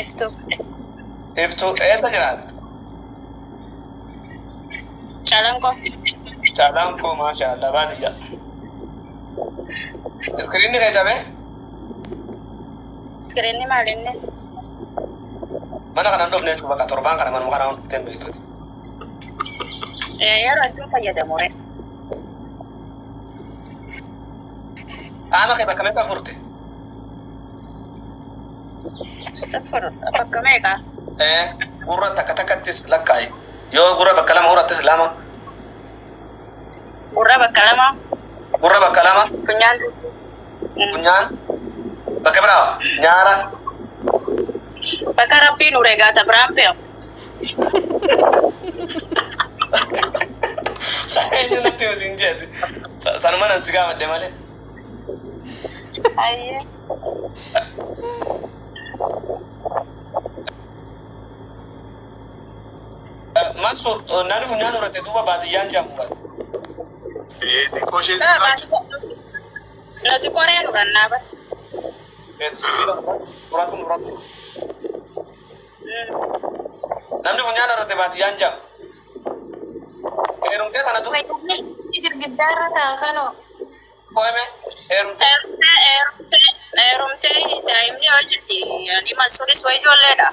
Iftuu. Iftuu eessa jiraatta? Calanqoo. Calanqoo, maashaallah, baadiyyaa. Iskiriinni kee cabee? Iskiriinni maal inni? Mana kana hin dhufne jechuudha, bakka torbaan kana manuma kana hundi hin beektuuti. Yeroo hedduu fayyadamu re. Qaama kee bakka meeqa furte? Astagfirullah. Bakka meeqa? Gurra takka takkattis lakkaa'i. Yoo gurra bakka lama hurattis lama. Gurra bakka lama. Gurra bakka lama. Funyaan. Funyaan. Bakka biraa nyaara. Bakka rabbiin uree gaata biraan beeku. Eenyu natti himi siin jeeti. Tanuma nan si gaafadhe malee. Ayyee. Mansuur, namni funyaan horate duuba baadiyyaan jedhamu bara. Xiqqoo isheen sirraacha. Nuti qoreen urannaa bara. Muratu muratu. Namni funyaan horate baadiyyaan jedhamu. Heerumtee tana dura. Girgiddaarra taa'u sanoo. Qo'ame heerumtee. Heerumtee, heerumtee, daa'imni yoo jirti, ani Mansuuris waa ijoolleedha.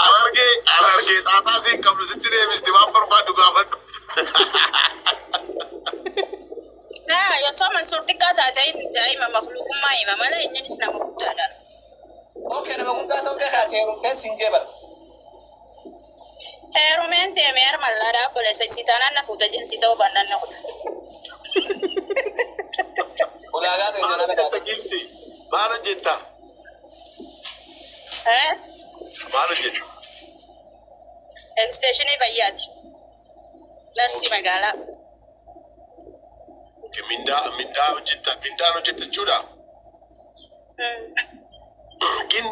Harargee, Harargee xaaxaa siin qabdu sitti deebisti, waan barbaaddu gaafadhu. Naa osoo Mansuur xiqqaa taate daa'ima makluuqummaa hima malee innis nama guddaadha. Okay, nama guddaa ta'uu beekaati, heerumtee siin jee bara. Heerumeen deemee harmallaadhaa obboleessa isii taanaan na fuuta, jinsii ta'uu baannaan na kuta. Ulaagaa ta'e Maal jala hojjetta gaafate. giifti? Maal hojjetta? Eh? Maal hojjetta? Eksteeshinii fayyaati. Narsii magaalaa. Okay, mindaa, mindaa hojjetta, mindaan hojjetta jechuudha. Gin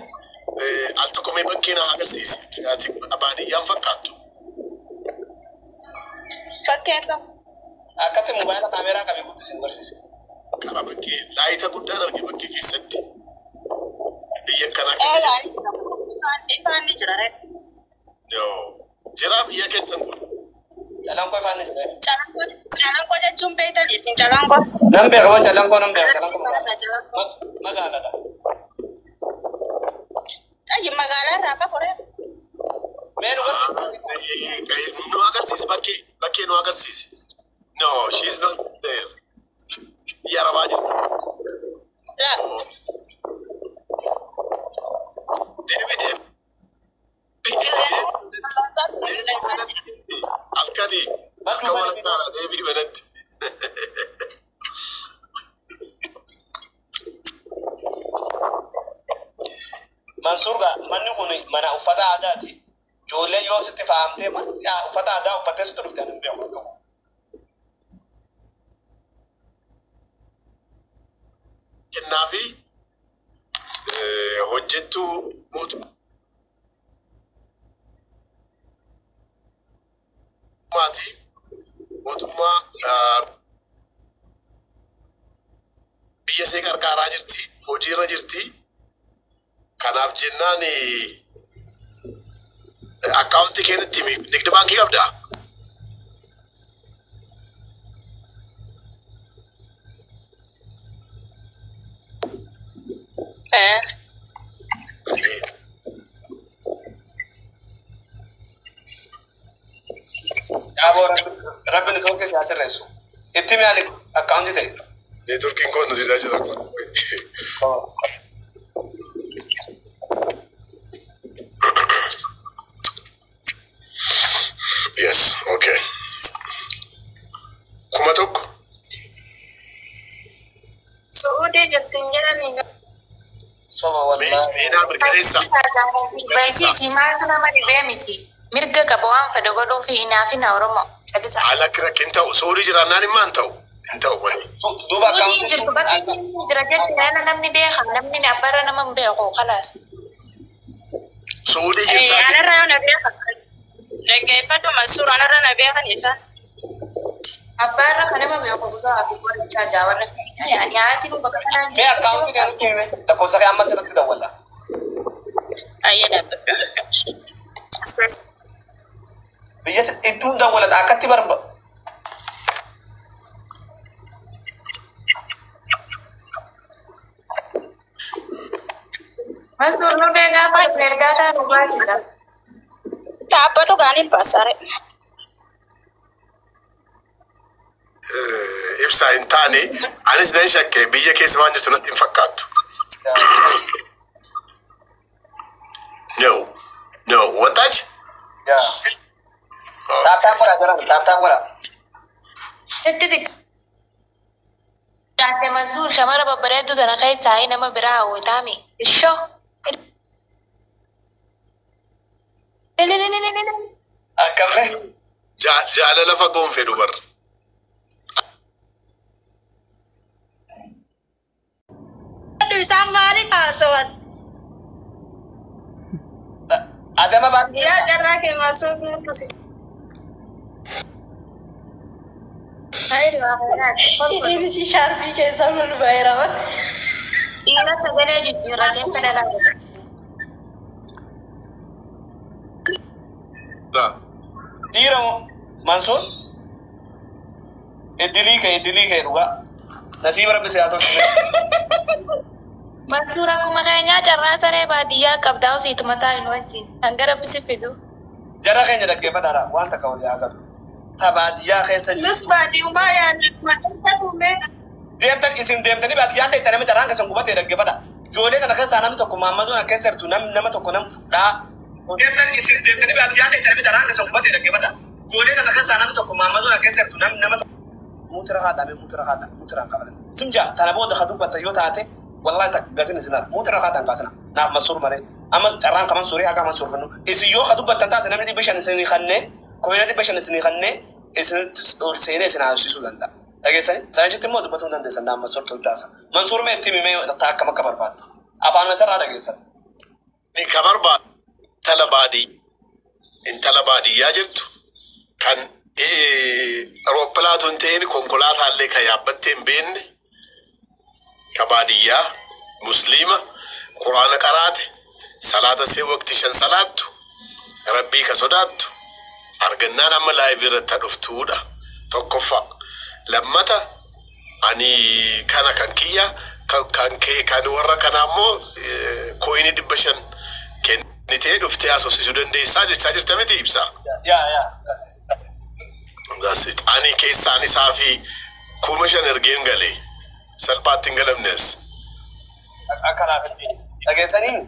al tokko mee bakkee na agarsiisi. Ati baadiyyaan fakkaattu. Bakkee kam? Akkatti mobaayila kaameeraa qabee guddisin barsiise. Karaa bakkee laayita guddaan arge bakkee keessatti. Biyya akkanaa keessa jira. Ifaan ni jira re. No. Jira biyya keessan kun. Calanqoo ifaan ni jira. Calanqoo, calanqoo jechuun beektan isin calanqoo? Nan beeka moo calanqoo nan beeka, calanqoo magaalaa. Magaalaadha. Xayyi magaalaa irraa fagoo. Mee nu barsiisi. Nu agarsiisi, bakkee, bakkee nu agarsiisi. No, she's not there. Biyya Arabaa jirti. Laa. Deebi, deebi. Halkanii halkan walakkaadha, deebii manatti. Mansuur gaa, manni kun mana uffata aadaati. Ijoollee yoo sitti fahamtee uffata aadaa uffattee sitti dhufte, ani hin beeku akka kun. Kennaa fi hojjettuu mootummaati. Mootummaa biyya ishee qarqaaraa jirti. Hojiirra jirti. Kanaaf jennaan akkaawuntii keenyatti himi. Nigdi baankii qabdaa? Eh. Yaaboo, rabbi nu tokko si asirreessu. Itti mi'aali akkaawuntii ta'e. Neetworkiin koon nu didaa jira. Yes, okay. 1000. Su'uudii jirti hin jedhanii. Soba wallaahi. Meenaa mirkaneessa. Beeksiiti maaltu nama dhibee miti. Mirga qaba waan fedhe godhuu fi hinaafina Oromoo. Cabisa. Haala akka hin ta'u. Suudii jiraannaan immoo hin ta'u. Hin ta'u wani. Duuba Su'uudiin akkaawuntii jirtu bakka jira jetti yaala namni beeka, namni abbara nama hin beeku kalaas. Suudii jirtaa si. Anarraa na beekan. Dhaggeeffadhu Mansuur, anarraa na beekan isaan. Abbaa irra kan nama beeku dhugaa fi qorichaa jaawarra keenya yaani haati nu bakka kanaan Mee akkaawuntii kee nutti hime lakkoofsa kee amma sirriitti dawwalla. Ayya dhaabbadhu. Biyya ittuun dawwalata akkatti barba. Mansuur nu deegaa faadhu ergaa taanu baasisa. Dhaabbatu gaaniin baasare. Ibsaa hin taane anis nan shakke biyya keessa waan jirtu natti hin fakkaattu. No. No. ወጣች? Yaa. Tap tap godhaa jiran tap tap godhaa. Sitti xiqqaate Mansuur shamara babbareedduu sana keessaa nama biraa hawwataami. Ishoo. Akkamne Jaalala fagoon fedhu bar. Isaan maaliif haasawan? Adama baat. Yaa carraa kee Mansuur nutu si. Hidhiin ishii shaarbii keessaa malu baay'eera. Dhiira sagalee jijjiirratee fedha Dhiira moo Mansuur idilii kee dhugaa nasiiba rabbi si haa tolchu. Mansuur akkuma keenyaa carraa saree baadiyyaa qabdaa osiituma taa'in wajjin hanga rabbi si fidu. Jara keenya dhaggeeffataadha waan takka walii haa galu. Ta baadiyyaa keessa jiru. Nus baadiyumaa yaadnu maxxansa tuumee. Deemtan isin deemtanii baadiyyaan deemtanii nama carraan keessan gubatee dhaggeeffata. Ijoollee kana keessaa namni tokko maammadoon akka keessa jirtu nama tokko nam fudhaa. Deemtan isin deemtanii baadiyyaan deemtanii nama carraan keessan gubatee dhaggeeffata. Ijoollee kana keessaa namni tokko maammadoon akka keessa jirtu nama tokko. Muutira haadha muutira haadha muutira qabatan. Simjaa tana booda ka dubbatta yoo taate wallahi takka gatiin isin haadha muutira haadhaan kaasina naaf Mansuur malee amma carraan ka Mansuurii haqa Mansuur kennu isin yoo ka dubbattan taate namni 500 isinii kannee koyina 500 isinii kannee isin ol seenee isin haasofsiisuu danda'a. Dhageessanii sana jetti immoo dubbatuu hin dandeessan naaf Mansuur toltaasa. Mansuur mee itti himee akkam akka barbaaddu afaan isarraa dhageessan. Ni ka barbaadu intala baadiyyaa jirtu kan rooppalaatu hin ta'in konkolaataallee kan yaabbattee hin beekne ka baadiyyaa musliima quraana qaraate salaata see waqti 5 salaattu rabbii ka sodaattu argannaan amma live irratti dhuftuudha tokkoffaa. Lammata ani kana kan kiyya kan kee kan warra kanaa immoo kooyinii 500 kennitee dhuftee haasofsiisuu dandeessaa jechaa jirta miti ibsaa. Yaa yaa. That's it. Ani keessaan isaa fi 5,000 ergeen galee salphaatti hin galamnes. Akka naaf hin jedhu. Dhageessanii?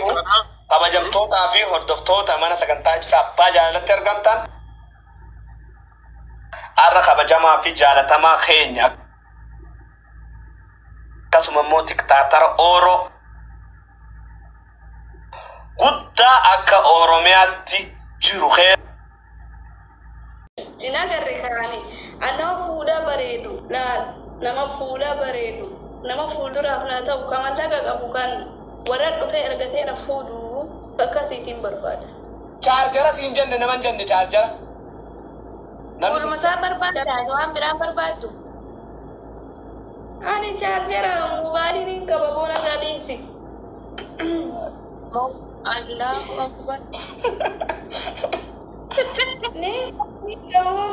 Kun kana Kabajamtootaa fi hordoftoota mana sagantaa ibsaa abbaa jaalalatti argamtan har'a kabajamaa fi jaalatamaa keenya akkasuma immoo tiktaatara Ooroo guddaa akka Oromiyaatti jiru Hin agarre kaani nama fuula bareedu laal nama fuula bareedu nama fuulduraaf na ta'u kan mallaqa qabu kan warra dhufee ergatee na fuudhu akkasiitiin barbaada. Chaarjara siin jenne nama hin jenne chaarjara. Namni Fuuluma isaa barbaadda waan biraan barbaaddu. Ani chaarjara mobaayilii hin qaba boona isaa dhiisi. Allahu akbar. Ni qaba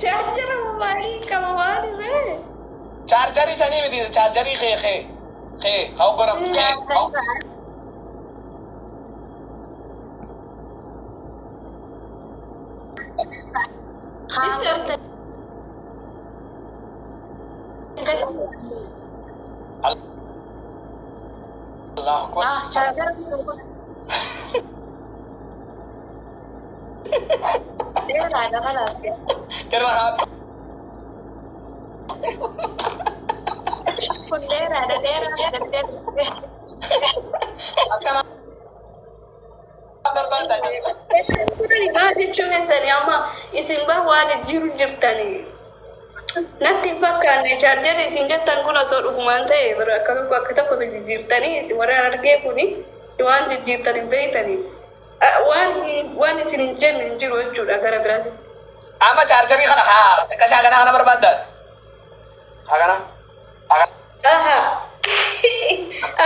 chaarjara mobaayilii qaba waan irree. Chaarjarii sanii miti chaarjarii kee kee kee haa goraaf kee. Allahu akbar. Ah, chaarjara. Dheeraadha kalaas. Irra haa. Kun dheeraadha dheeraadha dheeraadha. Akkana barbaadda. Maal jechuun keessanii amma isin baa waan jiru jirtanii. Natti hin fakkaanne chaarjarri isin jettan kun osoo dhugumaan ta'e bira akka tokko akka tokko jijjiirtanii isin warra argee kuni waan jijjiirtan hin beektanii. Waan isin hin jenne hin jiru jechuudha gara biraatti. Amma chaarjarii kana haa xiqqashaa kana kana barbaaddaati. Haa kana. Haa kana. Aha.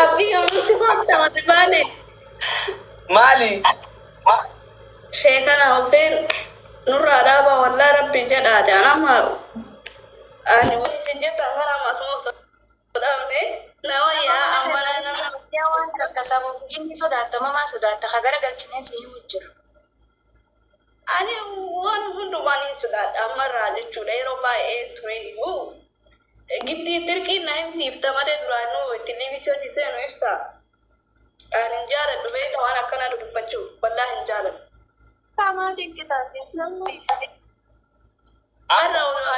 Abbii amanti kotta wani baane. Maali? Sheekana Hussein nurraa dhaabaa wallaa rabbi jedhaati. Anama ani wani isin jettan kana amma asuma osoo dhaabne nama yaa amma nama. Yaa waan takka sababu jinni sodaatta mamaa sodaatta ka gara galchinee si himu jiru. Ani waan hundumaan hin sodaadha ammarraa jechuudha yeroo baay'ee ture iyyuu. Giddii dirqiin na himsiifta malee duraanuu televizyoonii seenu ibsa. Ani hin jaaladhu beekta waan akkana dubbachuu wallaa hin jaaladhu. Qaamaa dinqitaati. Har'a oduu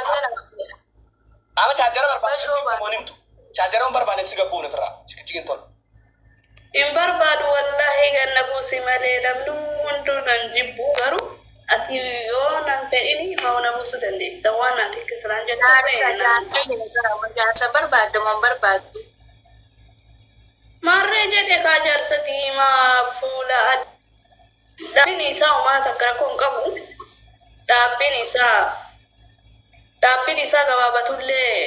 Amma chaarjara barbaadde himtu. Chaarjara hin barbaanne si gabbuun ofirraa. Chikichikin tolu. Hin barbaadu wallaahi ganna buusi malee namni hunduu nan jibbu garuu ati yoo nan fedhini maa na buusuu dandeessa waan nan xiqqisnaan jettu Jaarsa ta'e jaarsa beekaa jaarsa barbaaddu moo hin barbaaddu? Maarree jedhe kaa jaarsa diimaa fuula adii. Dhaabbiin isaa homaa takka rakkoo hin qabu. Dhaabbiin isaa gabaabatullee.